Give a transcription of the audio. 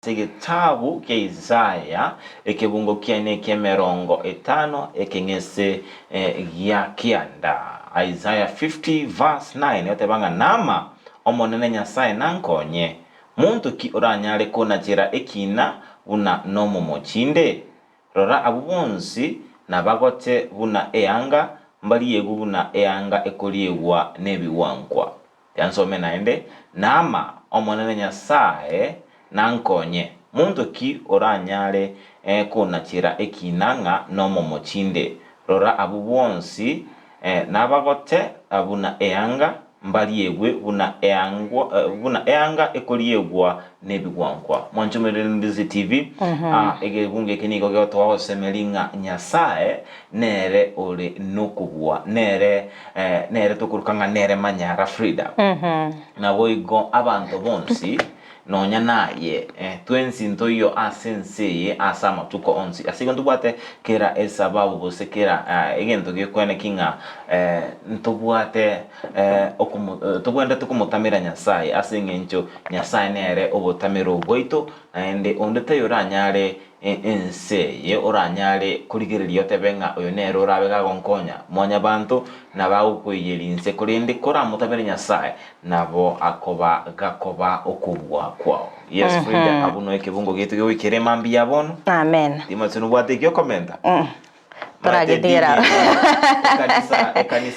Ase egetabu kia Isaya, ekebungo kiaye eki'emerongo etano ekeng'ese gia kianda, Isaiah 50 verse 9, egoteba ng'a Naama, Omonene Nyasae nankonye, monto ki oranyare konachera ekiina buna nomomochi inde? Rora abwo bonsi nabagote buna eanga, mbariegwe buna eanga ekoriegwa nebigwankwa. Yansome naende, Naama, Omonene Nyasae nankonye, monto ki oranyare konachera ekiina ng'a nomomochi inde? Rora abwo bonsi nabagote buna eanga, mbariegwe buna buna eanga ekoriegwa nebigwankwa. Mwanche omoirereri TV, egebungo eke nigo gegotoa ogosemeria ng'a Nyasae nere ore nokobua, nere nere tokoroka ng'a nere manyara Frida. Naboigo abanto bonsi, nonya naye, twensi ntoiyo ase ense eye ase amatuko onsi. Ase igo ntobwate kera esababu gose kera egento gekweneki ng'a ntobwate tobwenerete komotamera Nyasaye ase eng'encho Nyasaye nere obotamero bwaito, naende onde taiyo oranyare ense eye oranyare korigereria otebe ng'a oyo nere orabe gagonkonya. Mwanyabanto nabagokoiyeria inse, korende koramotabere Nyasae, nabo akoba gakoba okobua kwao. Yes, Frida, abwo no ekebungo giaito gegoikera emambia ya bono. Amen. Timothy nobwate eki okomenta? Toragetigera. Ekanisa, ekanisa.